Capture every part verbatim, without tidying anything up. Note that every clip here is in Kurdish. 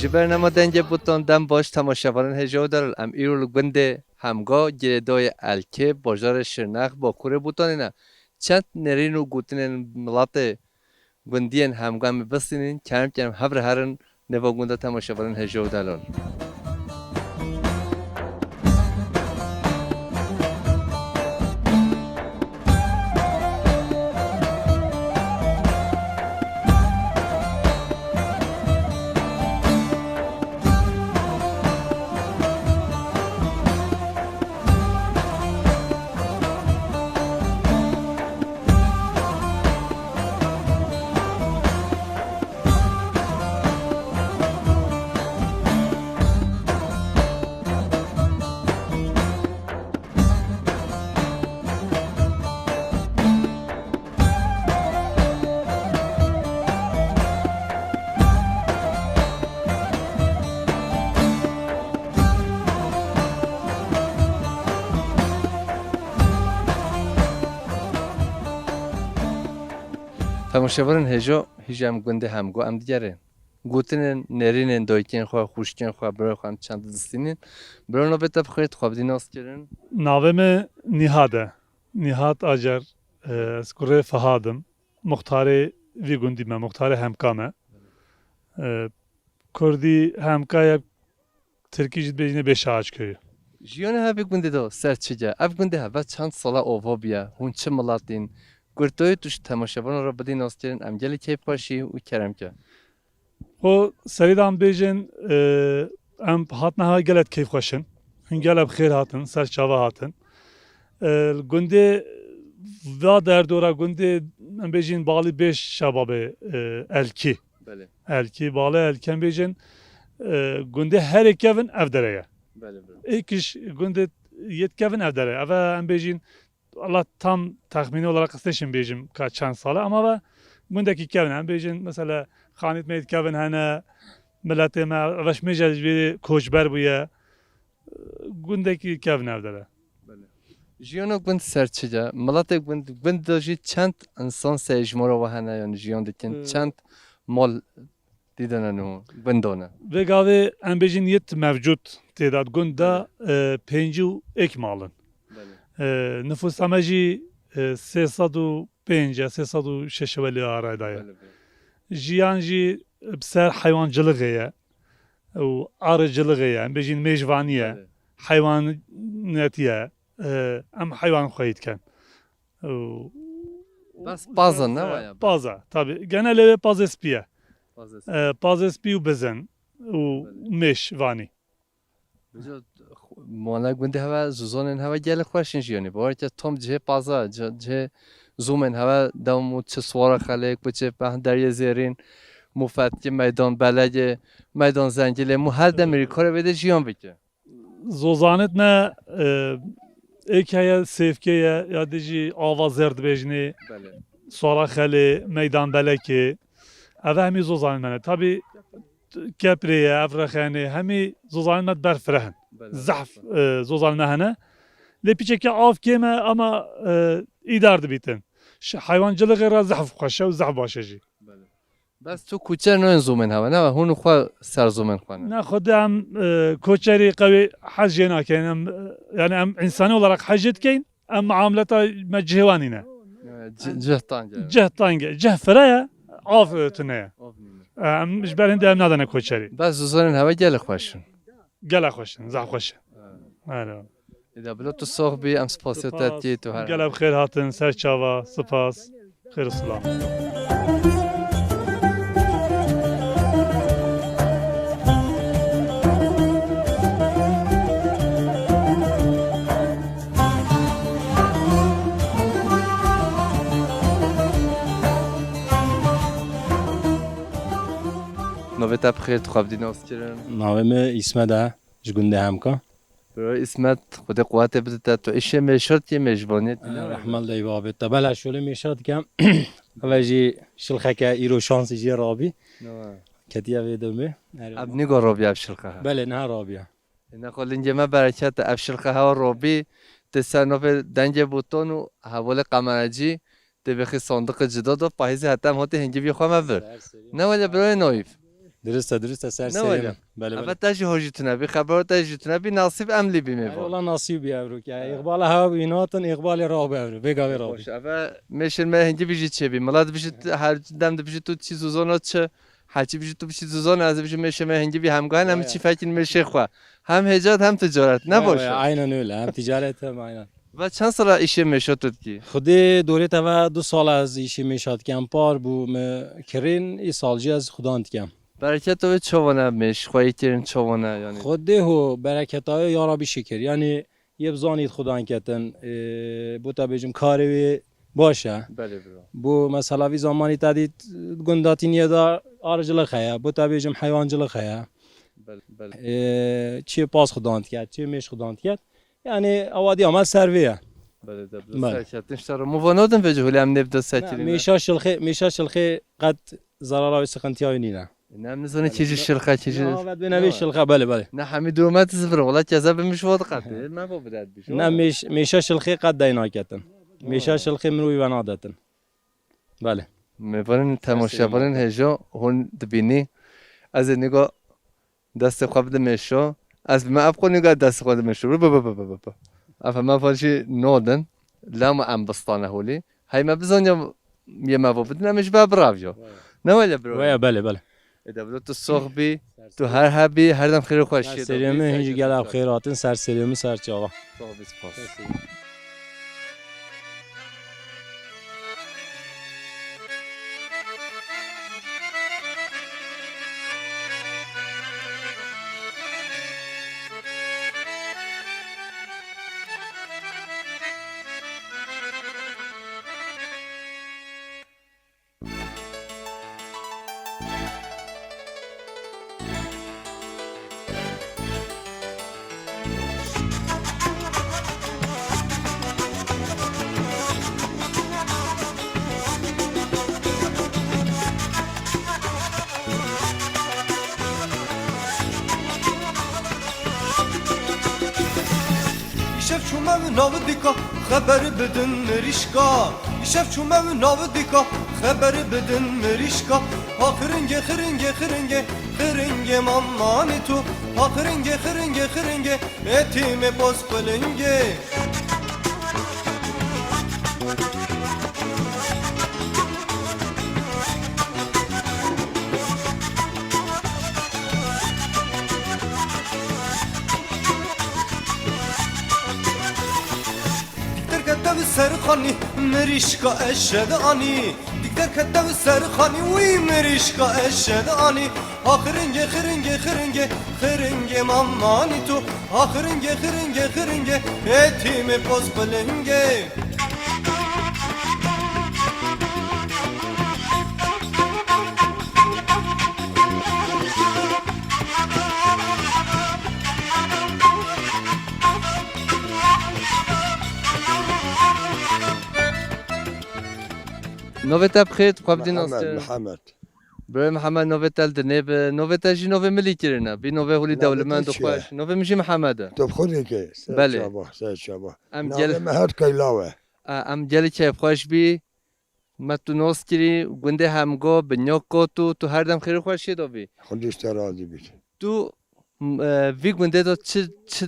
Ji bernama Dengê Buton dem baş temaşevanên hêja û delal. Em îro li gundê Hemga, girêdayê Elkê, bajarê Şirnex, bakurê Butonê ne. Çend nerîn û gotinên miletê gundiyên Hemga em ê bistînin, kerem kerem hev re herin nêva gunda temaşevanên hêja û delal. Temaşevanên hêja, hêja em gundê Hemga em digerin. Gotinên nerînên dayikên xwe, xwişkên xwe, birayê xwe em çend distînin. Bira navê te bi xêr, tu xwe bidî nas kirin. Navê me Nîhad e. Nîhad Acar, e, ez kurê Fihad im. Muxtarê vî gundî me, muxtarê Hemka me. E, Kurdî Hemka ye, Tirkî jî dibêjine Beşaçköyü. Jiyana hev ê gundê de ser çi ye? Ev gundê heve çend sala ova bûye? Hûn çi miletîn? Girêdayê tu ji temaşevanan re bidî naskirin, em gelek keyfxweşî û kerem ke. Xwe serî de em bêjin, e, em hatine ha gelek keyfxweş in. Hûn gelek bi xêr hatin, ser çava hatin. E, li gundê va derdora gundê em bêjin balî bêş şebabê, e, Elkî. Belê. Elkî, balê Elkî em bêjin, e, gundê herê kevin ev dere ye. Belê, belê. Êkiş gundê yêt kevin ev dere. Eve em bêjin, Allah tam texmînî olarak qistêşin bêjim ka çend sale, ama ve gundekî kevin em bêjin, mesela xanît meyt kevin hene, miletê me, eve ji mêje ji vê koçber bûye. Gundekî kevin ev dere. Belê. Jiyana gund ser çi ye? Miletê gund, gund de jî çend insan seyê jimara we hene, yani jiyan dikin, Ee, çend mal dîdene niho, gundane? Vê gavê em bêjin yêt mevcut têdat gund de, Belê. e, pêncî û êk mal in. Belê. E, nifûsa me jî, e, sê sed û pênc e, sê sed û şeş e welê arayda ye. Belê, belê. Jiyan jî bi ser heywancilixê ye. û arıcılığı ye, em bêjin mêjvanî ye, Evet. heywanetî ye, e, em heywan xweyî dikin. Û Bes pazin, ne, e, waya? Paza, tabii. Genel eve pazê spî ye. Pazê spî. E, pazê spî û bizin û Evet. mêjvanî. Bijo, mala gundê heve, zozanên heve gelek xweş in jiyanê. Bawer ke tam cihê paza, ci-, cihê zomên heve dewam û çi Swara Xelê, ku çi peh Deryê Zêrîn, mû Fetkî, Meydan Belegê, Meydan Zengilê, mû her demirî kare vê de jiyan bike. Zozanêt me, e, êk heye Sêvkê ye, ya dî jî Ava Zêr dibêjinê, Belê. Swara Xelê, Meydan Belekê. Eve hemî zozanên me ne. Tabii Keprê ye, ev rexenê, hemî zozanên me ber fireh in. Belê. Zehf, e, zozanên me hene. Lê piçekî av kêm e, ama, e, îdar dibîtin. Ş-, heywancilixê re zehf xweş e û zehf baş e jî. Belê. Bes tu koçer nayên zomên heve, ne? Hûn xwe ser zomên xwe ne? Ne, xwedê em, e, koçerî qewê hez jê nakeyn. Em, e, yani em insani olarak hez jê dikeyn. Em muameleta me cihê wan nîne. Evet, ci-, cih tang e. Cih tang e, cih fire ye, av, e, tune ye. Av nîne. E, em ji ber hindê em nadene koçerî. Bes zozanên heve gelek xweş in. Gelek xweş in, zaf xweş in. Evet. Alo. Êda bila tu sox bî, em spasiya te dikî, tu her. Gelek bi xêr hatin, ser çava, spas. Xêr û silav. Navê te bi xêr, tu xwe bi dî nas kirin? Navê min Îsmet e, ji gundê Hemka. Bro Îsmet, Xwedê quwetê bide te, tu îşê mêşa dikî, mêjvaniyê dikî, ne wele? Rehmet lê babê te. Bela şolê mêşa dikem. Eve jî şilxeke îro şansî jê rabî. Ne wele. Ketiye vê demê. Ev nîgo rabî ev şilxe he? Belê, niha rabî. Ê, nexwe lingê me bereket e, ev şilxe hewa robî, tê ser navê dengê botan û hevalê qemerecî, tê bêxî sandiqê cida da, pahîzê heta em hatî hingivî xwe me vir. Ser serî. Ne wele birayê nayîf. Dirist e, dirist e, ser serê min. Belê, belê. Eve te jî hojî tune bî, xebera te jî tune bî, nasîb em lî bî mêvan. Wala nasîb bî evro ki. Îqbala hewa bî natin, îqbalê rabe evro. Vêga vê rabe. Xweş, eve mêşên me hingivî jî çêbî. Milet dibijî, her dem dibijî tu çi zûzana çi. Heçî bijî tu bijî zûzan, ez bijî mêşê me hingivî hemgahên em çî fekin mêşê xwe. Hem hêcat hem ticaret. Ne baş e? Aynen öyle. Hem ticaret hem aynen. Ve çend sala îşê mêşa tu dikî? Xwedê dorê te ve du sal ez îşê mêşa dikem. Par bû me kirîn, î sal jî ez xudan dikem. Bereketa wê çawa ne mêş? Xweyî kirin çawa ne yani? Xwedê ho bereketa wê ya Rabî şikir. Yani Yê bi zanî xudan ketin, e, bo te bêjim karê wê baş e. Belê bro. Bo mesela vî zamanî te dît gunda tîniyê de arıcılık heye, bo te bêjim heywancılık heye. Belê, belê. E, çi pas xudan diket, çi mêş xudan diket. Yani ewa diya me ser vê ye. Belê de bro. Belê. Ser ketin işte ro. Muvano din vê cihulê em nêbde sekirî ne. Mêşa şilxê, mêşa şilxê qet zarara wê sıkıntıya wê nîne. Ne, em nizanin kî jî şilxe, kî jî. Ya, vet bêne vê şilxe, belê, belê. Ne, hemî dûr me dizivire, wela keze bimiş vat qetê. Me bo bidet biş. Ne, mêş-, mêşa şilxê qet dey naketin. Mêşa şilxê mirovî ve nadetin. Belê. Mêvanên temaşevanên hêja hûn dibînî. Ez ê nîga destê xwe bidim mêşa. Ez bi me ev qo nîga destê xwe bidim mêşa. Bi, bi, bi. Ev heme van jî nodin. Lama em bistane holî. Hey me bizanya yê me vo bidin, em ê ji be biravyo. Ne wele bro? Waya, belê, belê. Ê de bro tu sox bî, tu her hebî, her dem xêr û xweşiyê de bî. Serê min hîn jî gel ev xêr hatin, ser serê min ser çava. Sox bî, spas. Îşev çûme min nav dîka, xeber bidin mirîşka. Îşev çûme min nav dîka, xeber bidin mirîşka. Ha xiringê, xiringê, xiringê, xiringê mamanî tu. Ha xiringê, xiringê, xiringê, êtîmê poz qulingê. Dikter kete bi ser xanî, mirîşka eşed anî. Dikter kete bi ser xanî, wî mirîşka eşed anî. Ha xiringê, xiringê, xiringê, xiringê mamanî tu. Ha xiringê, xiringê, xiringê, êtîmê poz qulingê. Navê te bi xêr, tu xwe bidî nas. Mihemed, Mihemed. Birayê Mihemed, navê te li dinê bi, navê te jî navê milî kirine. Vî navê holî dewlemend û xweş. Navê min jî Mihemed e. Tu bi xwe dikê. Belê. Ser çava, ser çava. Em gel- Navê me her keylaw e. E, em gelî keyfxweş bî. Me tu nas kirî, gundê Hemgo, binya Kotu, tu her dem xêr û xweşiyê de bî. Xwedê ji te razî bît. Tu, m-, e, vî gundê de çi, çi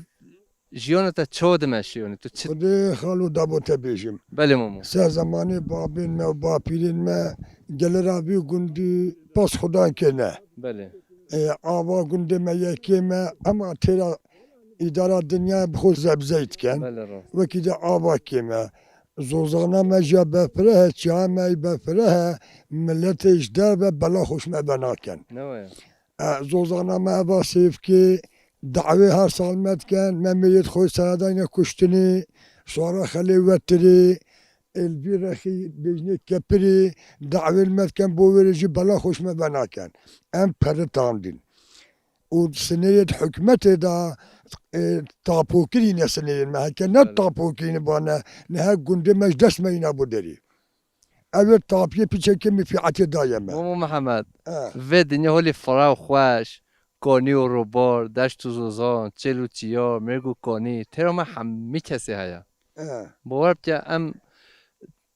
jiyana te çawa dimeşe, yanî tu çi? Xwedê xalo dabo te bêjim. Belê mamo. Ser zemanê babên me û bapîrên me gelera vî gundî pas xudan kêne. Belê. E, ava gundê me yekê me, ema têra îdara dinyayê bi xwe zebzey dikin. Belê rast. Wekî de ava kê me. Zozana me jî ya befireh e, çiya me yî befireh e, miletê ji derve bela xwe ji me venakin. Ne waya? E, zozana me eva sêvkê, dawê her sal me dikin, me mêrêt xwe seredayne kuştinê, suara xelê wetirê, Êl vî rexî bêjinê kepirî, dawê li me dikin bo wê rê jî bela xweş me venakin. Em pere tandin. Û sinêyê di hikûmetê de, e, tapokirî ne sinêyên me. Heke ne Evet. tapokirî ne bane, ne hek gundê me ji dest me îna bo derî. Ev ê tapiyê piçekê mifîatê daye me. Momo Mihemed, Eh. vê dinya holî fira û xweş, konî û rûbar, deşt û zozan, çêl û çiya, mêrg û konî, têra me hemî kesê heye. Eh. Bawer bike em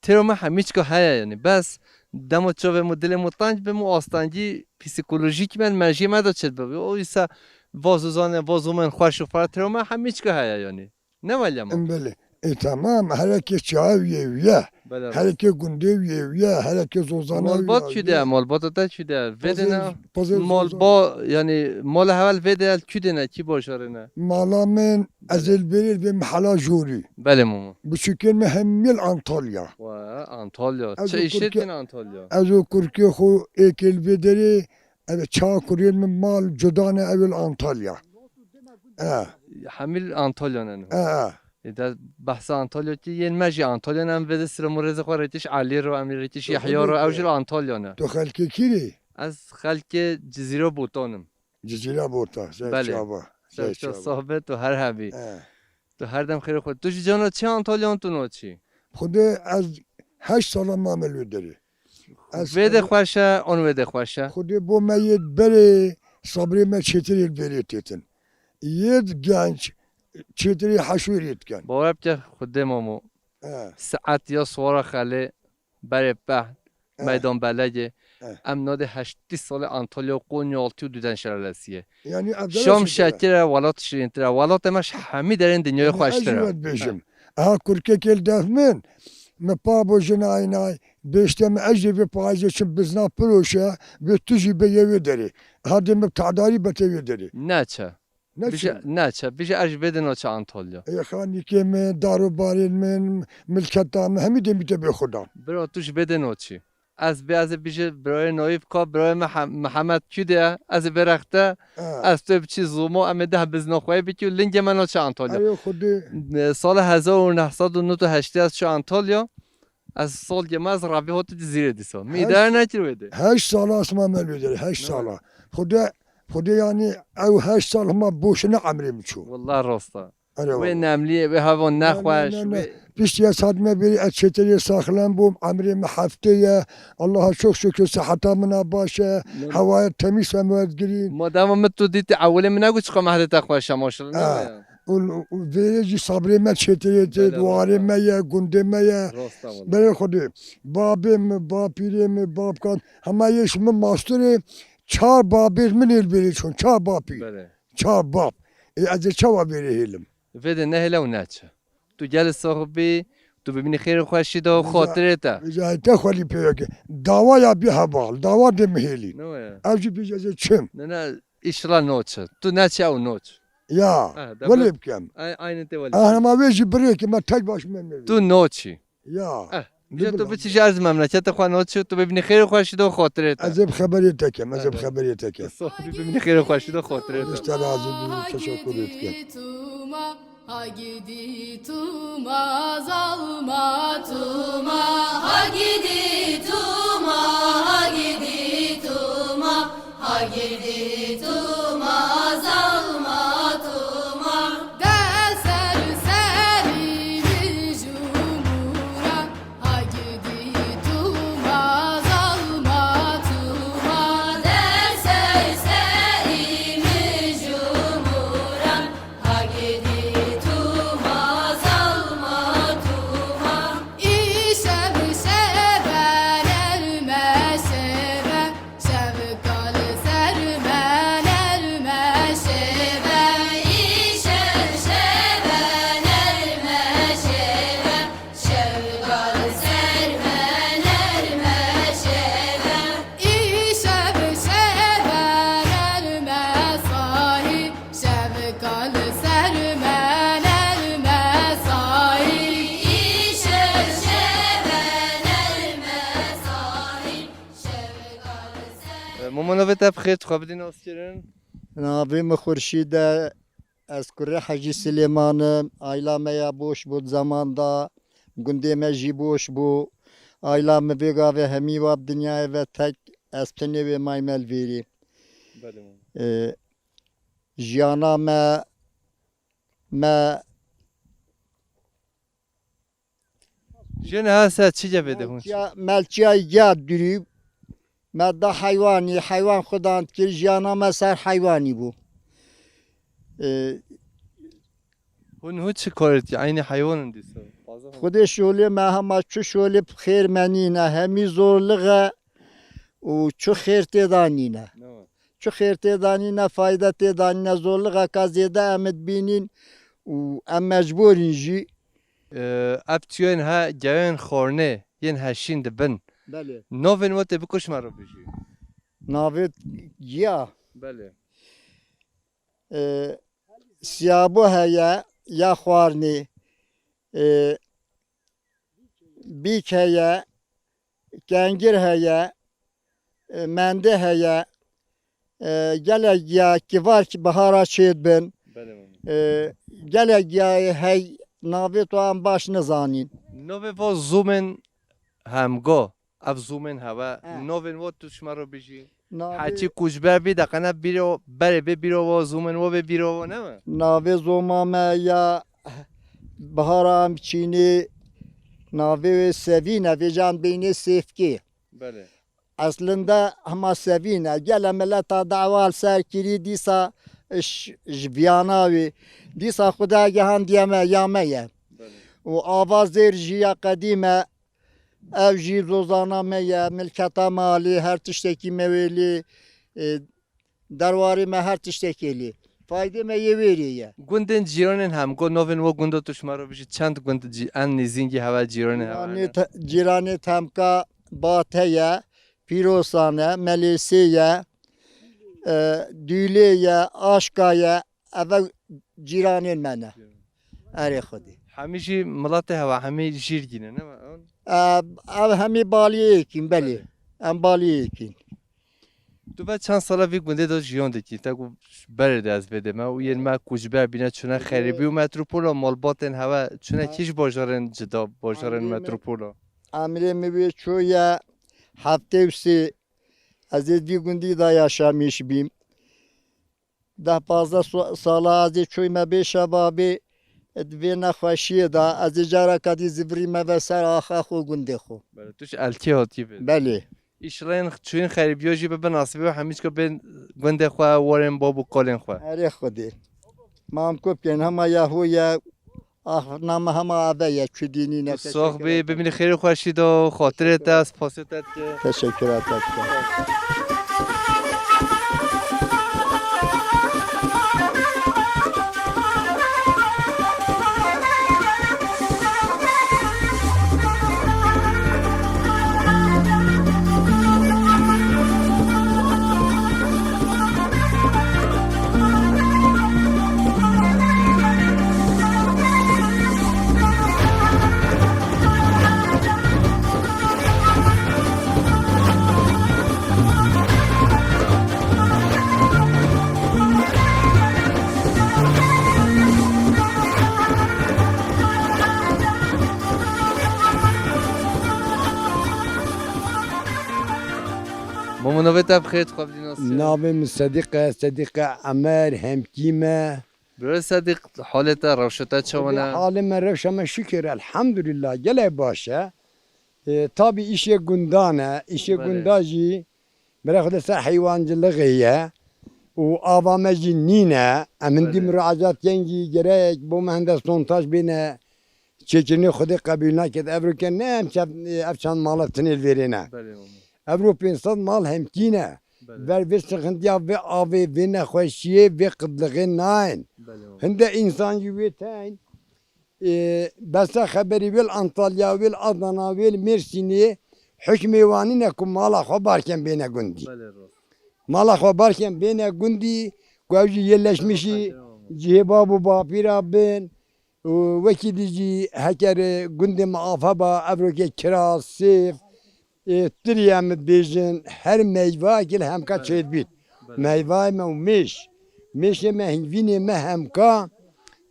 têra me hemî çika heye yanî. Bes demo çavê me, dilê me teng be, me astengî psîkolojîk me, merjiyê me de çêdibe. O îsa va zozanê, va zomên xweş û fira têra me hemî çika heye yanî. Ne wele ma. Em belê. E, tamam, herekê çaye wîye wîye. Belê, rast. Herekê gundê wîye wîye, herekê zozana Malbat wîye çi wîye. de, malbata te çi de. Vê de Pazê, ne? pazê Malba, zozana. yani, mala heval vê de el çi de ne, çi bajarê ne? Mala min, Belê. ez ê li vêrê vê mehela jorî. Belê, mama. Biçûkên min hemî li Antalya. Wa, Antalya. Ez Çi û işê kurkê-, din Antalya? ez û kurkê xwe êkê li vê derê, ev çawa kuriyên min mal cuda ne, ew li Antalya. E. Hemî li Antalya ne niho. E, e. Ê de behsa Antalya ki yên me jî Antalya ne, em vê de silam û rêzê xwe rêtiş Elî ro, em rêtiş Tu Yahya ro, xwedê ew jî li Antalya ne. Tu xelkê kî rê? Ez xelkê Cizîra Botan im. Cizîra Botan, ser Belê. çava, Ser ser çava çava. sohbet û her hebî. E. Tu her dem xêrê xwe. Tu ji cana çi Antalyan tu no çi? Xwedê ez heşt sala mame li wê derê. Ez Vê de xwedê xweş e, on vê de xweş e. Xwedê bo me yê berê sabrê me çêtir yê berê têtin. Yê genç çêtir yê heşwê rê dikin. Bawer bike Xwedê mamo. E. Saet ya swara xelê berê peh, E. meydan belegê. E. Em nadê heştî salê Antalya, Konya, Altı û Düden şelalesiyê. Yani ev Şam şekil e. şekir e, welat şirîntir e. Welatê me ji hemî derên dinyayê Yani ez xweştir jî e. wet bêjim. Aha kurkekê li def min, min pa bo jina aynay, bêşte min ez jê vê payîzê çim bizna piroşe, vê tu jî bê yê wê derê. Aha dê min tedarî bete wê derê. Neçe. Ne Bije, çim? neçe. Bije ez ji bê de noçe Antalya. Ê xanîkê min, dar û barên min, milketa min, hemî demî te bê xudan. Bira tu ji bê de noçî. Ez bê ez ê bije birayê nayîv ka birayê Mehe-, Mihemed çi de ye, ez ê bê rexte, Ha. ez tu biçî zûmo, em ê deh bizna xwe bikî û lingê me naçe Antalya. Erê Xwedê. E, sala hezar û neh sed û nod û heştê ez çi Antalya. Ez salgê me ez revî hot Cizîrê dîsa. Mi Heşt idare nekir wê de. Heşt sala ez ma me lê derê, heşt Ne sala. Xwedê, Xwedê yanî ew heşt sal hema boşuna emrê min çû. Wallah rast e. Erê Wê wallah. nemliyê, wê hevan Ne, ne, nexweş, ne, ne. wê Piştî ez hatime bêrî ez çêtirê saxlem bûm, emrê min heftê ye. Allaha çok şükür siheta min a baş e. Ne, ne. Hewaya temîz em werdigirîn. Ma dema min tu dîtî ewilê min negot çiqa mehdê te xweş e, maşallah, ne Ha. waya? Û, û vêrê jî sabrê me çêtirê tê, Belê, warê rast e. me ye, gundê me ye. Rast e wallah. Berê Xwedê. Babê min, bapîrê min, babkan. Hema yê ji min masturê çar babêr min ê li vêrê çûn. Çar bapîr. Belê. Çar bap. Ê, ez ê çawa vêrê hêlim? Vê de nehêle û neçe. Tu gelê sax bî, tu bibînî xêr û xweşî de û Vêca, xatirê te. vêca te xwelî pê weke. Dawa ya bî heval, dawa dê min hêlî. Ne waya? Ev jî bêje ez ê çim. Ne, ne, îşla noçe. Tu neçe ew noç. Ya, Eh, de welê bik- bikem. Ay, aynı te welê. Ah, hema wê jî birêkê me tek baş me mevî. Tu noçî. Ya. Eh, Bije tu Bilbil biçî abi. ji ez memleketê xwe noçî, tu bibînî xêr û xweşî de û xatirê te. Ez ê bi xeberê te kem, ez ê bi Evet. xeberê te kem. Sohbî bibînî xêr û xweşî de û xatirê te. Rêz te razî bî, teşekkür êdikim. Tuma, ha gidî tuma, zalma tuma, ha gidî tuma, ha gidî tuma, ha gidî tuma, zalma tuma. De ser serî min ji mûran, ha gidî tuma, zalma tuma. De ser serî min ji mûran, ha gidî tuma, zalma tuma. Îşev şeve nerme şeve, şevka li ser me nerme şeve. Îşev şeve nerme şeve, şevka li ser me nerme şeve. Îşev şeve nerme sahî, şevka li ser me nerme sahî. Îşev şeve nerme sahî, şevka li ser E, Momo navê te bi xêr, tu xwe bidî naskirin. Navê min Xurşîd e. Ez kurê Hecî Silêman im. Aîla me ya boş bû di zeman da. Gundê me jî boş bû. Ayla min vê gavê hemî wa bi dinyayê ve tek ez tenê wê mayme li vêrê. Belê mam. E, jiyana me, me Jin ha se çi cevê de hûn? Melçiya, melçiya ya dürü. Me da heywanî, heywan xudan dikir, jiyana me ser heywanî bû. E, Hûn hû çi kar dikî? Eynî heywan in dîsa. Xwedê şolê me hema çi şolê bi xêr me nîne, hemî zorlix e û çi xêr tê de nîne. Ne var? Çi xêr tê de nîne, fayde tê de nîne, zorlixeka zêde em dibînîn û em mecbûr in jî. E, ev çiyên he gewên xornê yên heşîn dibin. Belê. Navên we tê biko ji me re bijî. Navê giya. Belê. E, siyabo heye, ya xwarnê. E, bîk heye, kengir heye, e, mendê heye, e, gelek ya kivar ki bihara çêdibin. Belê, mamê. E, gelek ya hey navê to em baş nizanîn. Navê va zûmên hemgo, ev zûmên hewe, He. Navên wa tu ji me re bijî. Navê Heçî kuçber bî, deqene bîro, berê bê bîro wa, zûmên wa bê bîro wa, ne mi? Navê zoma me ya bihara em çînê, navê wê Sevîn e, vêcan beynê Sêfkê. Belê. Eslinde hema Sevîn e. Gele mileta dawa li ser kirî, dîsa ş-, ji viyana wê. Dîsa Xuda gihandiye me, ya me ye. Belê. Û ava zêr jî ya qedîm e. Ev jî zozana me ye, milketa me alî, her tiştekî me wê lê, e, derwarê me her tiştekê lê. Faydê me yê wêrê ye. Gundên cîranên hemgo, navên we gunda tu ji me re bijî, çend gund cî-, en nêzîngî hewe cîranê hewe Cîranê hene? Te-, cîranê Temka Bate ye, Pîrosan e, Melêsê ye, e, Dûlê ye, Aşka ye, ev cîranên me ne. Erê Xwedê. Hemî jî miletê hewa, hemî jîrgî ne, ne mi? Ev, ev hemî baliyê yekîn, belê. Belê. Em baliyê yekîn. Tu ve çend sala vî gundê de jiyan dikî? Te ku berê de ez vê dê me û yên me kuçber bîne çûne xerîbî û metropola malbatên hewe çûne Ha. kî ji bajarên cida, bajarên Emrê me, metropola? Emrê min wê çûye heftê û sê. Ez ê vî gundî de yaşamîş bîm. Deh pazdeh so-, sala ez ê çûyme bê şebabê, di vê nexweşiyê de ez ê careka dî zivirîme ve ser axa xwe gundê xwe. Belê, tu ji Elkê hatî vê? Belê. Îşlên çûyîn xerîbiyo jî bibe nasîbê û hemîçka bên gundê xwe, warên bab û kalên xwe. Erê Xwedê. Mam ku bikên hema ya hû ye, ax, nama hema ave ye, çi dînî ne. Tu sax bî, bimînî xêr û xweşî de, xatirê te, spasê te dike. Teşekkür ederim. Mamo, navê te bi xêr, dixwebitî nasî? Navê min Sedîq e, Sedîqe Emer, hemkî me. Bira Sedîq, halê te, rewşa te çawa ne? Halê me, rewşa me şikir, elhamdulillah, gelek baş e. E, tabî îşê gundan e, îşê Belê. gunda jî bira xwe de ser heywancilixê ye û ava me jî nîne. Em hindî Belê. muracat ken jî gerek bo me hende sontaj bêne çêkirinê Xwedê qebûl naket. Evroke ne em çev-, ev çend mala tinê li vêrê ne. Belê, mama. Evro pênc sed mal hemkî ne. Belê. Ber vê sıxıntıya, vê avê, vê nexweşiyê, vê qidlixê nayên. Belê, mama. Hinde însan jî wê tên, e, besa xeberî wê li Antalya, wê li Adana, wê li Mêrsînê, hukmê wan nîne ku mala xwe barken bêne gundî. Belê, rast. Mala xwe barken bêne gundî, ku ew jî yerleşmişî Belê, mama. cihê bab û bapîra bin. Û wekî dî jî heker gundê me ava ba, evroke kiraz, sêv, e, tirî em dibêjin, her meyvayekî li hemka Belê. çêdibît. Belê. Meyvayê me û mêş. Mêşê me, hingvînê me hemka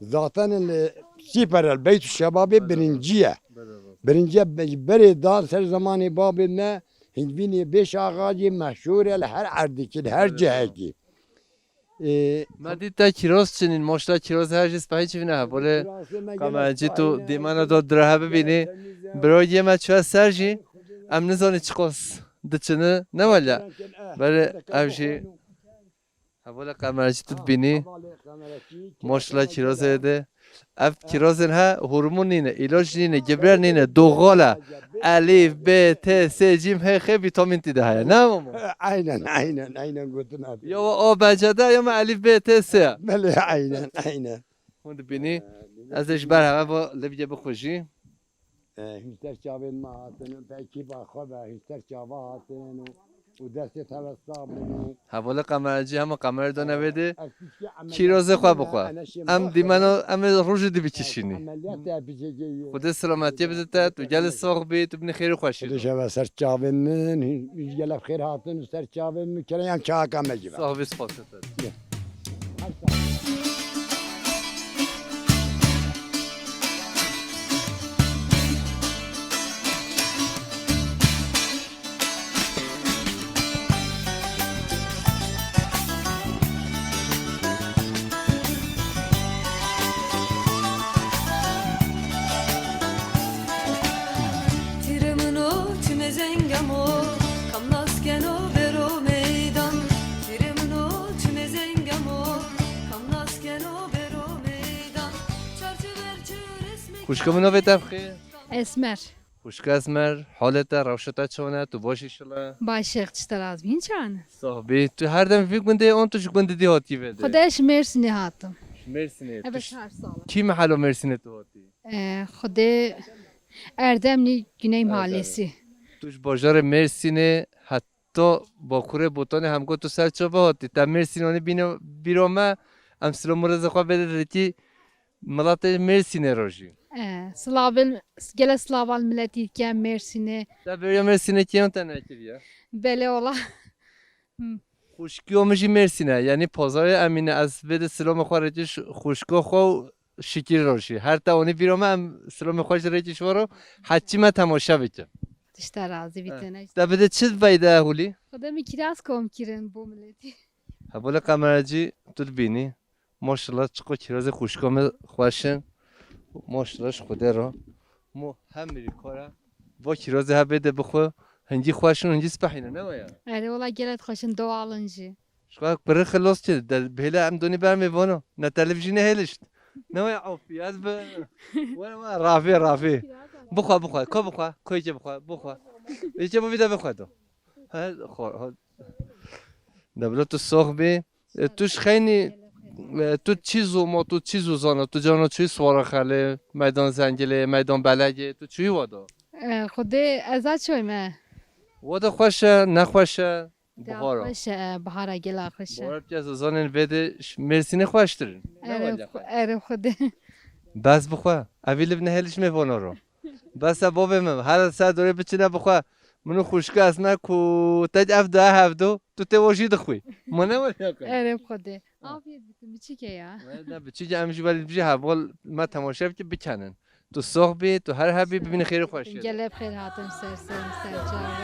zaten li Sîper el Beyt û Şebabê Belê. birincî ye. Belê. Birinci be-, berê dan ser zemanê babê me, hingvînê Bêş Axa jî meşhûr e li her erdekî, li her cihekî. Ê, Me dît te kîroz çinîn, moşla kîroz her jî spehî çivîne hebolê. Qemercî tu dîmena do dirahe bibînî. Biro yê me çûye ser jî, em nizanî çiqas diçini, ne wele. Berê ev jî hebolê Qemercî tu dibînî. Moşla kîrozê de. Ev kîrozên he, hormon nîne, îloj nîne, gibrer nîne, doğal e. Elîf, B, T, S, cîm, H, X vîtamîn tê de heye. Ne mamo? Aynen, aynen, aynen gotin abi. Ya o A, B, C, D ya me elîf, B, T, S. Belê, aynen, aynen. Hûn dibînî. Ez ê ji ber heve bo li bîye bixwe jî. E, hûn ser çavên me hatin, pekî ba xwe be, hûn ser çava hatin û, û destê te ve sax bin û Hevalê Qemercî hema qemere dane vê de. Ev tişkî Kîrozê xwe bixwe. Em dîmeno, em ê rojê dibikişînî. Xwedê selametiyê bide te, tu gelê sax bî, tu binê xêr û xweşî de. Xwedê şeve ser çavên min, hûn gelek xêr hatin û ser çavên min, kerem çaka me jî be. Sax bî, spas te. Tîrê min o çimê zengem o, kam nas keno bero meydan. Tîrê min o çimê zengem o, kam nas keno bero meydan. Çarçı ver çu resmê Xwişka min navê te bixê? Esmer. Xwişka Esmer, halê te, rewşa te çawan e? Tu baş îşila? Baş e, tu ji te razî bî, hîn çawan e? Sax bî. Tu her dem vî gundê an tu ji gundê dî hatî vê de? Xwedê ji Mêrsînê hatim. Ji Mêrsînê. Eve Tu ş-, çar sal e. Kî mehelo Mêrsînê tu hatî? E, Xwedê Erdemlî Güney Erdemlî. Mahallesi. Tu ji bajarê Mêrsînê heta Bakurê Botanê hem got tu ser çava hatî. Te Mêrsîn anî bîne bîra me, em silam û rêzê xwe bêde dilekî miletê Mêrsînê re jî. E, silavên, gele silavan miletî ke Mêrsînê. Te bêriya Mêrsînê kîyan te nekiriye? Belê ola. Hı. Xwişkiyo min jî Mêrsîn e, yanî pazarê Emîne, ez vê de silamê xwe rêkî ş-, xwişko xwe û şikîr rojî. Her te onî vîro me, em silamê xwe ji rêkî ji we re, heçî me temaşe bike. Tişta razî bî Eh. tene. Te bide çi veyde Hulî? Xwedê min kiraz kom kirin bo miletî. Hevalê Qemercî tu dibînî. Maşallah çiqo kirazê xwişka me xweş in. Maşallah ji Xwedê re. Mo hem mirî kar e. Va kirazê hebê de bixwe. Hingî xweş in, hingî spehî ne, ne waya? Erê wela gelek xweş in, doğal in jî. Ji xwe pirî xilos çi? De bihêle em donî ber mêvano. Ne televîzyonê hêlişt. Ne waya afî, ez bi. Were were, rafê, rafê. Bixwe, bixwe, ko bixwe, ko yekê bixwe, bixwe. Yekê bo vî de bixwe do. He, xwe, xwe. De bila tu sox bî. E, tu ji xeynî, e, tu çi zû ma, tu çi zû zana, tu cana çi swara xelê, meydan zengilê, meydan belegê, tu çi wada? E, Xwedê ez a çoy me. Wada xweş e, nexweş e, Ya bihara. Xweş e, bihara gela xweş e. Bihara piyasa zanên vê de ş-, Mêrsînê xweştir in. Ne Erê wada xwe-, xweş? Erê Xwedê. Bes bixwe, evî li nehêliş mêvana ro. Bes e bavê min, her ser dorê biçine bixwe. Min û xwişka ez me ku tek ev da hevdo. Tu tê wajî dixwî. Ma ne were yakın. Erê Xwedê. Ha. Afiyet bitin, biçîke ya. Ne, ne, biçîke em jî welî bijî heval me temaşe bike bikenin. Tu sox bî, tu her hebî bibînî xêr û xweşiyê. Gelek xêr hatin ser ser, ser çava.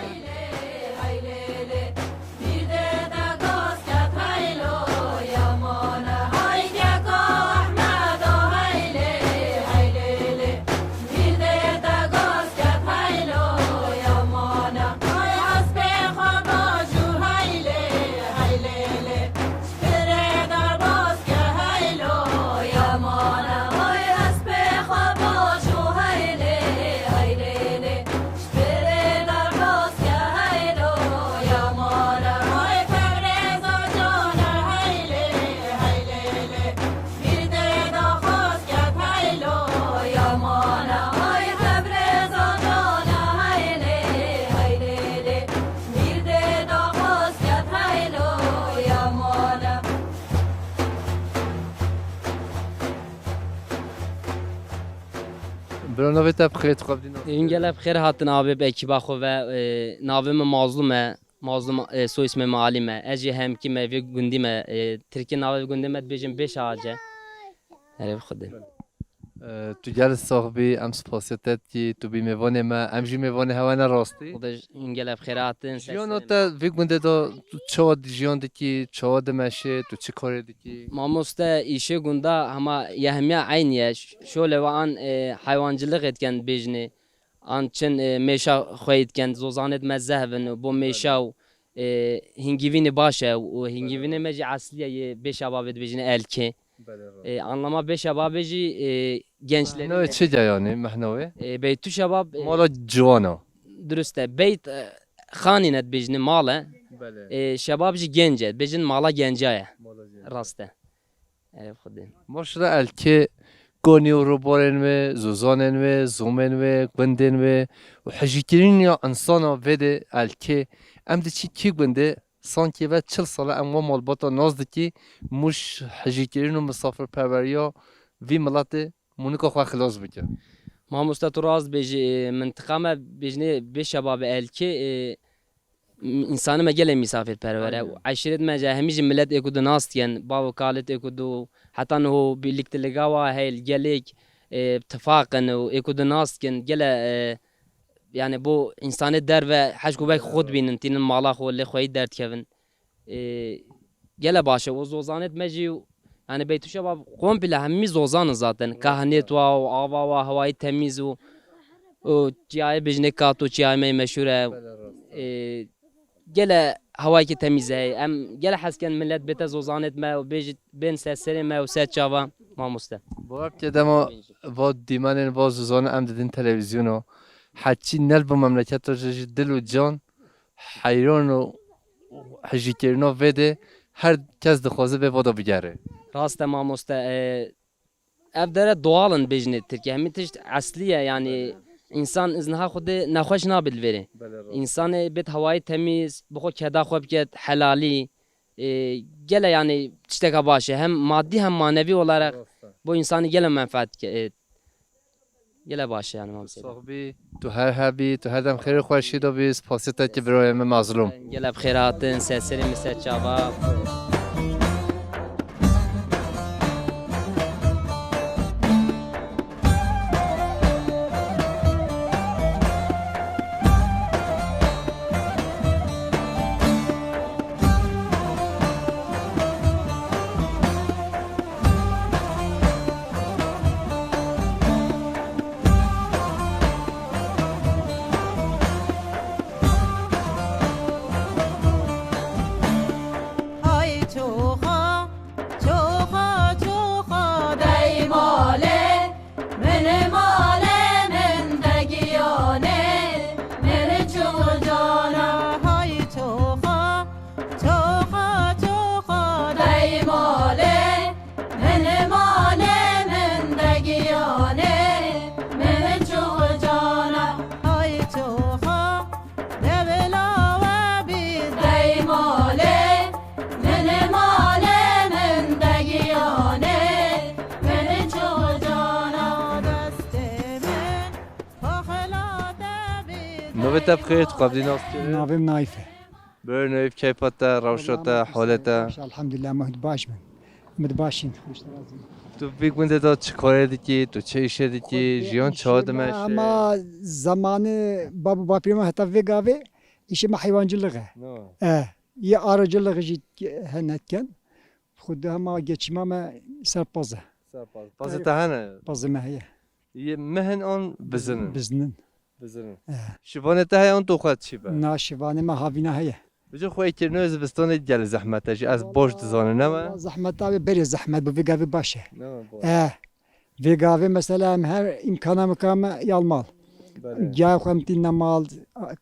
Bira navê te bi xêr, tu xwe bidî navê te. Hûn gelek bi xêr hatin abi, bi ekîba xwe ve, e, navê min Mazlûm e. Mazlûm, e, soy ismê min Alîm e. Ez jî hemkî me vê gundî me, e, tirkî navê vê gundê me dibêjin Bêş Ağac e. Erê bi Xwedê. E, tu gelek sax bî, em spasiya te dikî, tu bî mêvanê me, em jî mêvanê hewe ne rastî. Xwedê ji hûn gelek bi xêr hatin, ser Jiyana serê te me. Vî gundê de tu çawa jiyan dikî, çawa dimeşê, tu çi karê dikî? Mamoste, îşê gunda hema yehmiya eynî ye. Ş-, şole ve an, e, heywancılık etken bêjinê. An çin, e, mêşa xweyî dikin, zozanêt me zehf in, bo mêşa Belê. û, e, hingîvînê baş e û hingîvînê Belê. me jî eslî ye, yê bê şebabê dibêjin elkê. Belê, rast. E, anlama bê şebabê jî, e, gençlerî Mehnawê ne. Çi de yanî, mehnawê? E, beytû şebab, e, Mala ciwana. Durust e. Beyt, e, xanî ne dibêjin mal e. Belê. E, şebab jî genc e. Dibêjin mala genca ye. Mala genca. Rast e. Erê Xwedê. Maşallah elkê konî û robarên wê, zozanên wê, zomên wê, gundên wê û hijîkirîna insana vê de elkê. Em diçî kî gundê, sankî ve çil sal e em wa malbata nas dikî, mûş hijîkirîn û misafirperweriya vî miletê mûnika xwe xilas bike. Mamoste, tu rast bêjî, e, mintiqa me bêjinê bê şebabê elkê, e, m-, însanê me gelê misafirperwer e. Aynen. Û eşîret me jî hemî jî milet êku di nas dikin, bav û kalêt êku di, heta niho birliktelik wa heye li gelek, e, tifaq in û êku di nas dikin. Gele, e, yani bo însanê derve hej ku belk xwe dibînin, tînin mala xwe, lê xweyî derdikevin. E, gele baş e. O zozanêt me jî, yani beytû şebab komple hemî zozan in zaten. Kahinêt wa û ava wa, hewayî temîz û, û çiyayê bêjinê Kato, çiyayê me meşhur e. Belê, rast e. E, gele hewayekî temîz heye. Em gele hez ken milet bête zozanêt me û bêjit bên ser serê me û ser çava mamoste. Bawer bike dema va dîmenên va zozanê em didin televîzyona. Heçî nel bo memleketa ji dil û can heyran û hijîkirina vê de her kes dixwaze vê va de bigere. Rast e mamoste, e, ev dere doğal in bêjinê Tirkî. Hemî tişt eslî ye, yani Belê. însan izniha xwe de nexweş nabe li vêrê. Belê, rast. Însanê bêt hewayê temîz, bi xwe keda xwe biket, helalî. E, gele yani tişteka baş e. Hem madî hem manevî olarak Rast e. bo însanî gele menfaat ke-, e, Gele baş e yani, Mam Seyda. Sax bî, tu her hebî, tu her dem xêr û xweşî de bî, spasiyê te ki birayê me Mazlûm. Gele bi xêr hatin, ser serê min, ser çava. Hay çoxa, çoxa, çoxa dey malê, min malê min de giyanê, min çû cana. Hay çoxa, çoxa, çoxa dey malê, min malê min de giyanê, min çû cana. Hay çoxa, dewla we bî dey malê, min malê min de giyanê, min çû cana. Destê min paxila te bî. Navê te bi xêr, tu qebdî nas kirin? Navê min Naîf e. Buyurun, Eyüp, keyfa te, rewşa te, halê te. Elhamdülillah, em hûn baş bin. Em baş in. Tu vî gundê de çi karê dikî, tu çi îşê dikî, jiyan çawa dimeşe? Ama zamanê bab û bapîrê me heta vê gavê îşê me heywancılık e. No. E, yê arıcılık jî hene dikin. Xwedê hema geçîma me ser paz e. Ser paz. Pazê te hene? Pazê me heye. Yê mehin an bizin in? Bizin in. Bizin in. Eh. Şivanê te heye an tu xwe çi be? Na, şivanê me havîna heye. Bi cih xwe kirino zivistanê gelê zehmet e jî, ez baş dizanim, ne me? Zehmet abi, berê zehmet bû, vê gavê baş e. Ne me baş. Eh. Vê gavê mesela em her îmkana mikame yal mal. Belê. Giya xwe em tîne mal,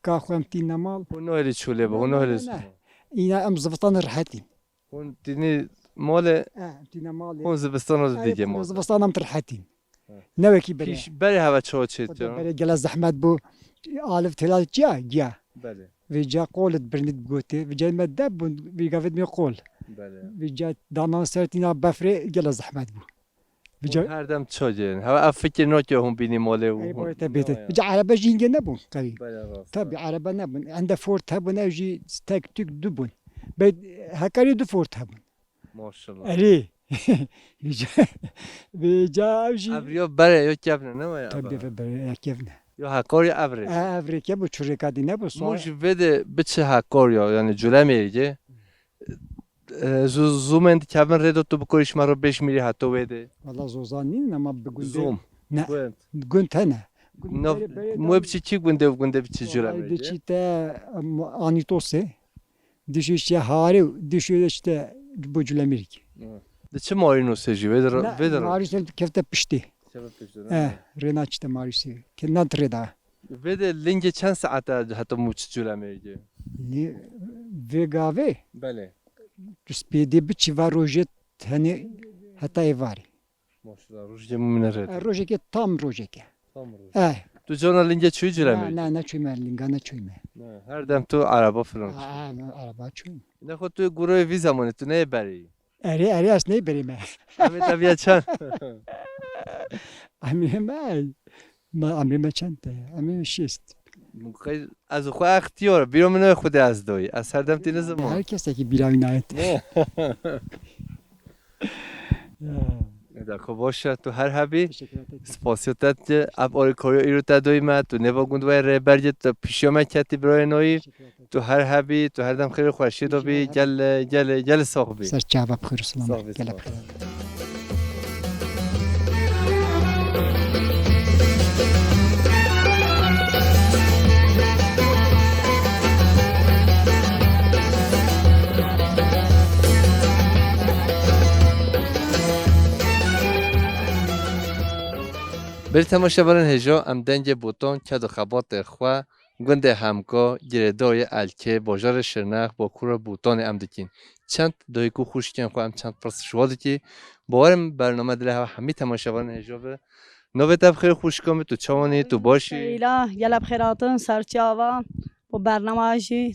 ka xwe em tîne mal. Hûn nahêlî çolê be, hûn nahêlî. Ne, ne. Îna em zivistan rehet in. Hûn tînî malê, eh, tîne malê. Hûn zivistana zî digê mal. Zivistan em rehet in. He. Ne wekî berê. Pîş berê heve çawa çêtiya? Berê gele zehmet bû. Aliv têla çiya, giya. Belê. Vêca qol it birnit gotê. Vêca me de bûn, vî gavê me qol. Belê. Vêca danan ser tîna befrê gele zehmet bû. Vêca hûn her dem çawa cêrin? Heve ev fikir nake hûn bînî malê û. Ey, hûn boy te bête. Vêca erebe jî hingê nebûn qewî. Belê, rast. Tabii erebe nebûn. Ende Ford hebûn, ew jî tek tük du bûn. Be hekarî du Ford hebûn. Maşallah. Erê. Vêca, vêca ev jî. Ev yo berê yo kevne ne waya? Tabii, ev berê ya kevne. Yo Hakkari ev rê. E, ev rê ke bu çureka dî ne bu. Mû ji vê de biçi Hakkari ya, yani Culemêrgê. E, zu-, zûmên dikevin rê de tu bikorî ji me re bêş mîrî heto wê de. Valla zozan nîn ama bi gundê. Zûm. Ne. Gund. Gund hene. Gund Nav, berê, berê mû de biçi kî gundê û gundê biçi Culemêrgê? Diçî te, em, Anîtosê. Dişû işte harê û dişû işte bu Culemêrgê. Hı. Di çi Marînosê jî vê de, vê de. Marîsê kefte piştî. Kefte piştî, ne? Eh, rêna çite Marîsê. Ke nan rê da. Vê de lingê çend saete heta mû çi Culemêrgê? Lê vê gavê? Belê. Tu spêdê biçî va rojê tenê heta êvarê. Maşallah, rojê mumine rê. E, rojekê tam rojekê. Tam roj. E. Tu cona lingê çûyî Culemêrgê? Ne, ne, ne çûyme linga, ne çûyme. Ne, her dem tu araba filan. Ha, ha, ne, araba çûyme. Ne xwe tu gurê vî zamanê tu neyê berî? Erê, erê, ez neyê berî me. Emê te viya çend? Emê me, ma, emê me çend e? Emê me şêst. Qey, ez xwe extiyar, bîro min wê xwedê ez doyî. Ez her dem tê nizim. Her kesekî bîra wî nayet. Ne. Ya. Eda, xwe baş e, tu her hebî. Teşekkür ederim. Spasiya te dikim. Ev alîkariya îro te doyî me, tu nêva gund wê rêber gî, tu pişiya me ketî birayê noyî. Teşekkür ederim. Tu her hebî, tu her dem xêr û xweşiyê de bî. Gel, gel, gel sax bî. Ser çava bi xêr û selam. Sax bî, gel sax bî. Belê temaşevanên hêja, em dengê Botan, ked û xebatê xwe gundê Hemka, girêdayê Elkê, bajarê Şirnex, bakura Botanê em dikîn. Çend dayik û xwişkên xwe em çend pirs ji we dikî. Bawerim bername dilê hewa hemî temaşevanên hêja be. Navê te bi xêr, xwişka min, tu çawan î, tu baş î? Seyla, gelek bi xêr hatin, ser çava, bo bernama jî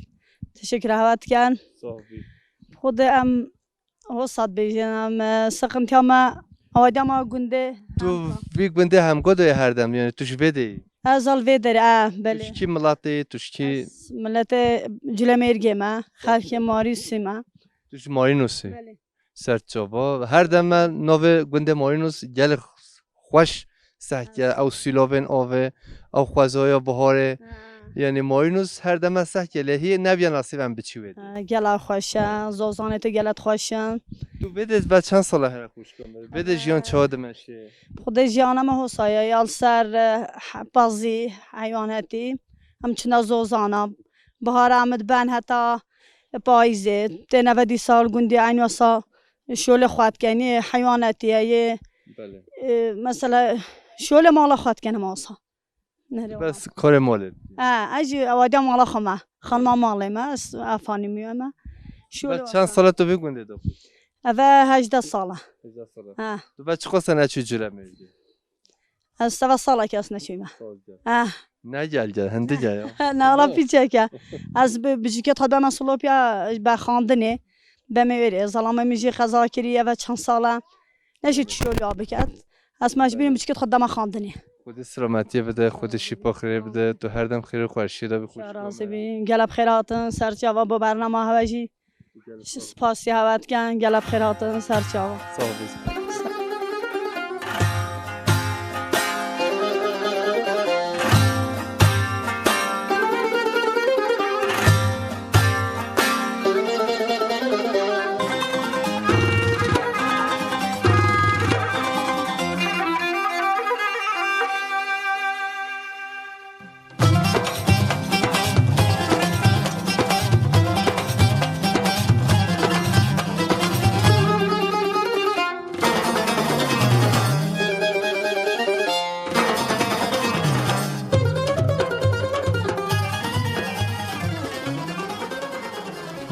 teşekkür hewa dikin. Sağ ol. Xwedê em Hosa dibêjin, em, e, sıkıntıya me, awadiya me gundê. Tu Hemka. Vî gundê Hemka de yê her dem, yani tu ji vê de yî? Ez al vê derê, e, belê. Tu ji kî miletê, tu ji kî? Ez miletê Culemêrgê me, xelkê Marîsî me. Tu ji Marînosê? Belê. Ser çava. Her dem me navê gundê Marînos gelek xweş sehke, ew sîlovên avê, ew xwezaya biharê. Ha. Yani Marînos her dem me sehke lê hî neviya nasîb em biçî wê. Ha, gela xweş e, zozanê te gelek xweş e. Tu vê de be çend sala here xwişka min? Vê de jiyan çawa dimeşê? Xwedê jiyana me hosa ye, ya li ser, e, he-, pezî, heywanetî. Em çûna zozana. Bihara em diben heta payîzê. Têne ve dîsa li gundî eynî wesa şolê xwe dikenî, heywanetî ye, yê, Belê. E, mesela şolê mala xwe dikenî masa. Nerê Bes wasa. Karê malê. Ha, ez jî ewadiya mala xwe me. Xanima malê me, ez efanî miyo me. Şolê Bes çend wasa. Sala tu vî gundê de xwe? Eve hejdeh sala. Hejdeh sala. Ha. Tu be çiqas neçû Culemêrgê? Ez seve salekî ez neçûme. Saz gel. Eh. Ne gel gel, hindi gel ya. Ne, ala piçek e. Ez bi, biçûkê xwe beme Silopya, be xandinê. Beme wêrê. Zelamê min jî qeza kirî, eve çend sal e. Neşî tişolya biket. Ez mecbûrîm biçûkê xwe deme xandinê. Xwedê selametiyê bide, Xwedê şîpa xêrê bide. Tu her dem xêr û xweşiyê de bî, xweş. Razî bî. Gelek bi xêr hatin, ser çava bo bernama hewe jî. Spasiya hewe dikin, gelek bi xêr hatin, ser çava. Sağ ol.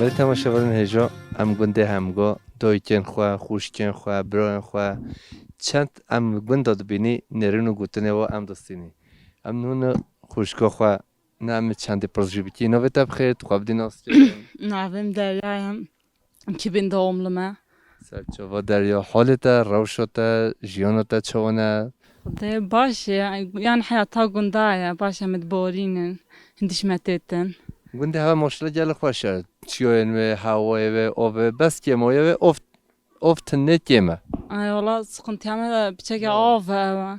Belê temaşevanên hêja, em gundê Hemga, dayikên xwe, xwişkên xwe, birayên xwe, çend em gunda dibînî, nêrîn û gotinê we em distînî. Em nûne xwişka xwe Ne, em çendî pirs jî bikî. Navê te bi xêr, tu xwe bidî nas kirin. Navê min Derya ye. Kibîn doğumlu me. Ser çava Derya. Halê te, rewşa te, jiyana te çawa ne? Xwedê baş e. Yan heyata gunda ye. Baş e, em diborînin. Hindî ji me têtin. Gundê hewe maşallah gelek xweş e. Çiyayên wê, hewayê wê, avê, bes kêmayê wê, of Ov tune kêm e. Ay, wala sıkıntı ama piçeke av e.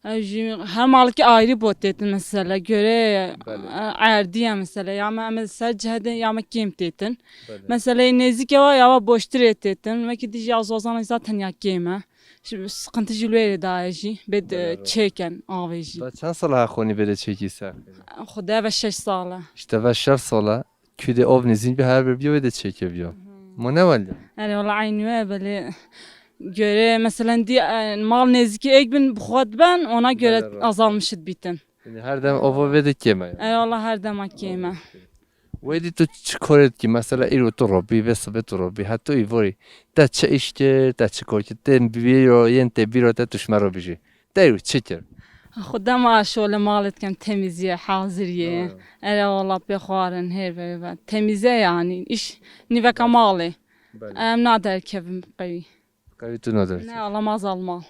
Ay, jü-, her malki ayrı bot detin mesela. Göre, Belê. e, erdiye mesela. Ya me, me ser cihedin ya me kêm detin. Belê. Mesela nezik ya, ya boştur detin. Meki dij ya zozan zaten ya kêm e. Şimdi sıkıntı jülüyeri daha jî. Bed, Belê, e, doğru. çeken avê jî. Da çend sala ha xonî bede çekî ser? Xude ve şeş sala. İşte ve şeş sala. Kü de ov nizîn bi her bir biyo ve de çeke biyo. Mo ne wali? Erê wala aynı ve belê göre mesela di, e, mal neziki ek bin bu xwat ben ona göre Belê, rast. azalmışıt bitin. Yani her dem ovo ve de keme yani. Erê wala her dema keme. Wedî tu çi koret ki mesela îro tu robî ve sibe tu robî. Hatta îvorî. Te çi iş kir, te çi kor kir, te bîro, yên te bîro te tu şme robî jî. Te îro çi kir? Xwe dema şole malê dikem temizîye, hazirîye. Aya. Ere wala pê xwarin, her ve ve. Temizîye yani, iş nîveka malê. Belê. Em naderkevim qewî. Qewî tu naderkevim. Ne, alamaz alma.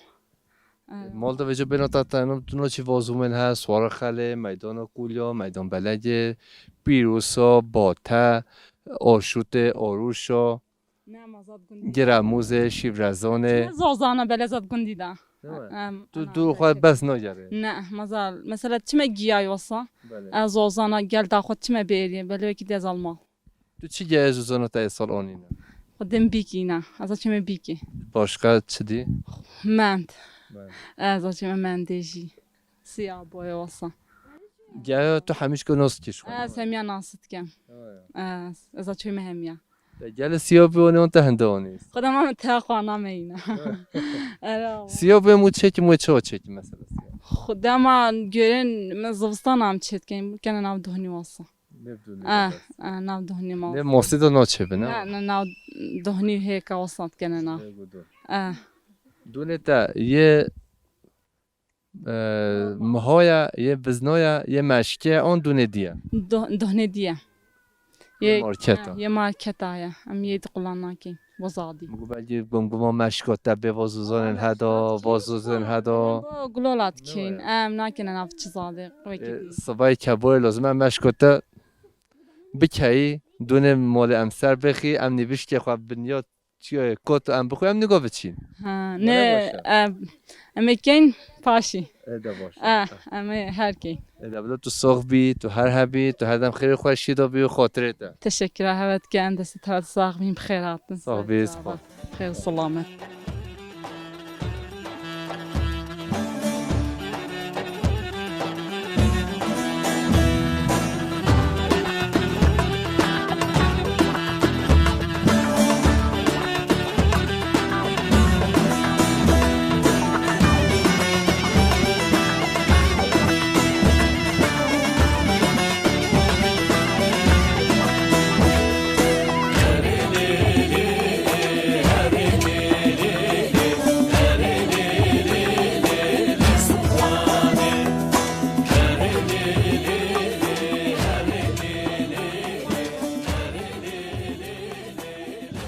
Aya. Mal de vece bêna ta te, tu no çi vazûmên he, Suara Xelê, Meydana Kulya, Meydan Belegê, Pîrosa, Bate, Aşûtê, Arûşa. Ne, ma zat gundî. Giramûzê, Şîvrezonê. Ne zozana bele zat gundî da. Değil mi? Em, Tu ana, dû xwe belki. Bes nagere. Ne, ma zal. Mesela çime giya yosa. Belê. Ez zozana gel da xwe çime bêrî. Belê ki dezal mal. Tu çi giya zozana te sal onîne? Xwe dem bikîne. Ez çime bikî. Başka çi dî? Mend. Belê. Ez çime mendê jî. Siya boye wasa. Giya tu hemîş ku nas kî xwe. Ez hemiya nas dikem. Evet. Ez, ez çime hemiya. Te gel siya bi onî, on te hende onî. Xwedem ama te xwana me yine. Era. Siya bi mu çek, mu ço çek mesela siya. Xwedem ama gören me zivistan am çetken, kene nav dohnî wasa. Ne dohnî Ah, wasa. Ah, nav dohnî ma. Ne mosi da no çebin, Ne, ha? Ne, nav dohnî heka wasa kene nav. Ne gudu. Ah. Dune ta ye E, mihoya, yê biznoya, yê meşke, on dûnê diye. Do-, dohnê diye. Yê marketa. Yê marketa ye. Em yê di qulan nakên. Bo zadî. Min got belkî gumguma meşka te bê vozozanên heda, vozozên heda. Bo gulola dikên. Em nakên nav çi zadê. Wekî E, dî. Sivayê keborê lazim e meşka te bikeyî, dûnê molê em ser bixî, em nîvişkê xwe binyat Çiyo ye, kot em bixwe em nigo biçîn. Ha, Were ne, baş e. em, em ê keyn paşî. Ê de baş e. Ah, em ê her keyn. Ê de bila tu sox bî, tu her hebî, tu her dem xêr û xweşî de bî û xatirê te. Teşekkür, evet, ken destê te sax bîn, bi xêr hatin. Sax bî, Sağ ol. Xêr selamet.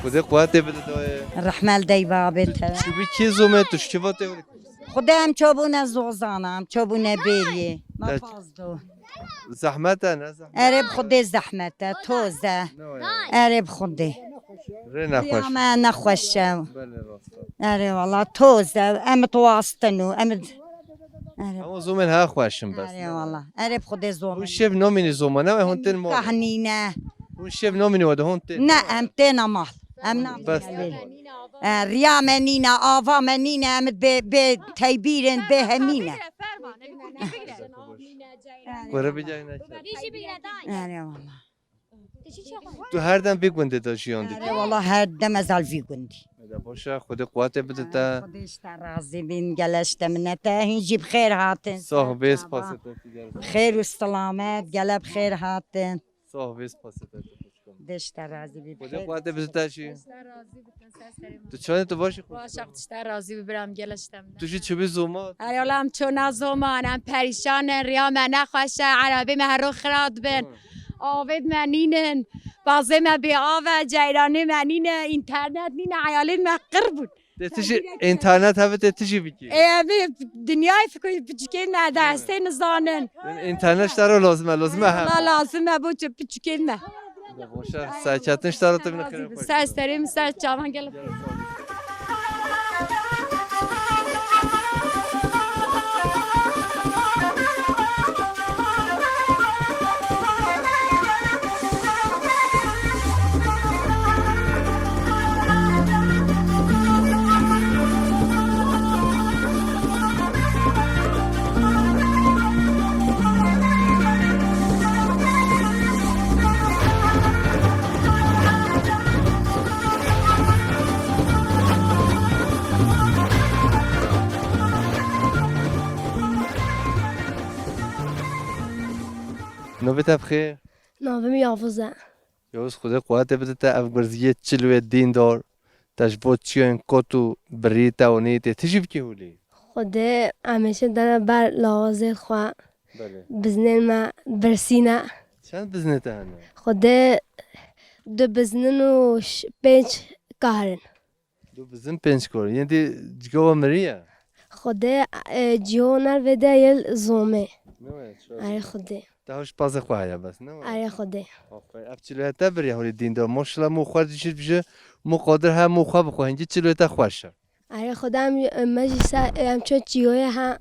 Xwedê quwetê bide dayê. Rehmel dey babê te. Tu bi kî zomê tu şkiva tê wili? Xwedê em çabûne zozana, em çabûne bêriyê. Ma Te- paz do. Zehmet e, ne zehmet? Erê bi Xwedê zehmet e, toz e. Ne o ya? Erê bi Xwedê. Rê nexweş. Riya me nexweş e. Belê, rast e. Erê wala toz e, em it wastin û em it-, erê. Ama zomên ha xweş in bes. Erê wala. Erê bi Xwedê zomên. Hûn şev nomînî zoma, ne hûn tên mal. Kahnîne. Hûn şev nomînî wede hûn tên. Ne, em têna mal. Em na Bes. E, riya me nîne, ava me nîne, em bê, bê teybîrin, bê hemîne. Kure bigeyne. Erê wala. Tu her dem vî gundê de jiyan dikî? Erê wala her dem ez al vî gundî. Ede baş e, Xwedê quwetê bide te. Xwedê ji te razî bin, gele ji te minete. Hîn jî bi xêr hatin. Sax bê, spasê te. Bi xêr û selamet, gele bi xêr hatin. Sax bê, spasê te. Dê ji te razî bî, bi Xwedê xêr. Quwetê bide te jî. Tu çawa tu baş î? Baş e, ji te razî bî, biram, gele ji te minete. Tu jî çi bî zoma? Erê wala em çona zoma, em perîşan in, riya me nexweş e, erebê me her roj xira dibin. Hı. Avêt me nînin, bazê me bê av e, ceyranê me nîne, înternet nîne, eyalên me qir bûn. Tê tu jî înternet hebe tê tu jî bikî. Ê, em ê dinyayê fikir piçikên me destê nizanin. Înternet ji te re lazim e, lazim e he. Wala lazim e bo çi piçikên me. Boşa, serketin ji te re tu bine xêr. Ser serê min, ser çavan gel. Navê te bi xêr? Navê min Yavuz e. Yavuz, Xwedê quwetê bide te, ev gurziyê çil wê dîndor, te ji bo çiyên kot û birî te onî tê, tu jî bikî holî? Xwedê hemêşe dene ber lawazê xwe. Belê. Biznên me birsîne. Çend biznê te hene? Xwedê du biznin û ş-, pênc kar in. Du bizin, pênc kor. Yên dî cigê we miriye? Xwedê, e, cihê we nervê de yê li zomê. Ne we, çawa? Erê Xwedê. Te hewş pazê xwe heye bes, ne we? Erê Xwedê. Aferin. Ev çilo te biriye holî dîndor. Maşallah, mû xwe jî bije, mû qadir he mû xwe bixwe. Hingî çilo te xweş e. Erê Xwedê em, e, me jî ser, e, em ço çiyoye he,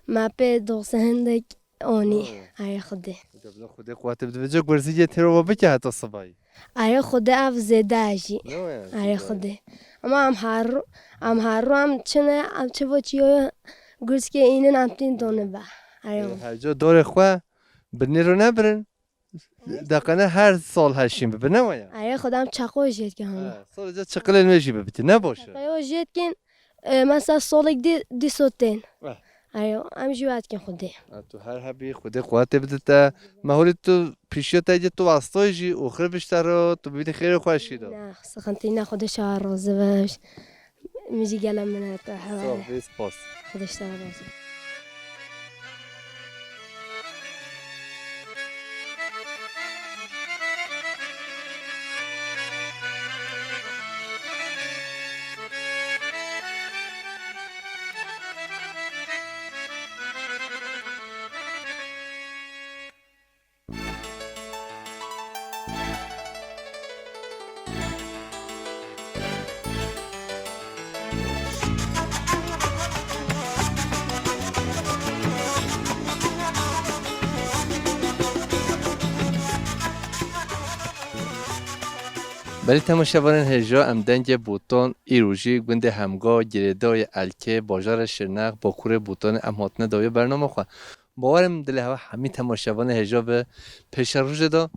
me pê doxse hindek Onî, Aa. Erê Xwedê. Debla Xwedê quwetê bide. Vêca gurzî yê têro ve bike heta sibayî. Erê Xwedê ev zêde e jî. Ne we? Erê Xwedê. Ama em her ro, em her ro em çine, em çi bo çiyo gurzkê înin em tîn done be. Erê Ee, Xwedê. Her ca dorê xwe bi nêro nebirin. Deqene her sal her şîn bibe, ne we ya? Erê Xwedê em çaqo jêtke hana. Ha, sal ca çiqilên wê jî bibitî, ne baş e? Çaqo jêtkin, e, mesela solek di, di sotên. Eh. Erê, em jî wetkin Xwedê. Ha, tu her hebî, Xwedê quwetê bide te. Me holî tu pişiyo te tu astoy jî û xir bişte ro, tu bibînî xêrê xweşî de. Ne, sıkıntı ne, Xwedê şaha razı be. Min jî gele minet e, hevalê. Sağ ol, spas. Xwedê ji te re razî. Belê temaşevanên hêja, em dengê Botan îro jî gundê Hemga, girêdayê Elkê, bajarê Şirnex, bakurê Botanê em hatine dawiyê bernama xwe. Bawer im dilê hewe hemî temaşevanê hêja bi pêşerojê de,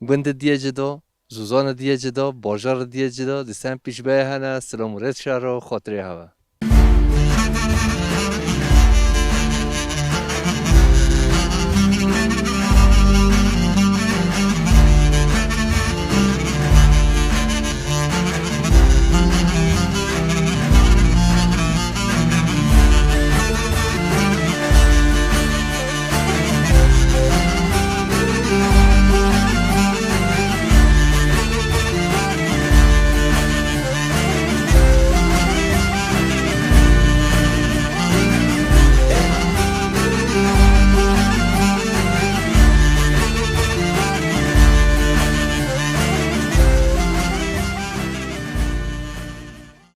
gundê diyê cida, zozanê diyê cida, bajarê diyê cida, dîsa em pêşbeyê hene, silam û rêz şer û xatirê hewe.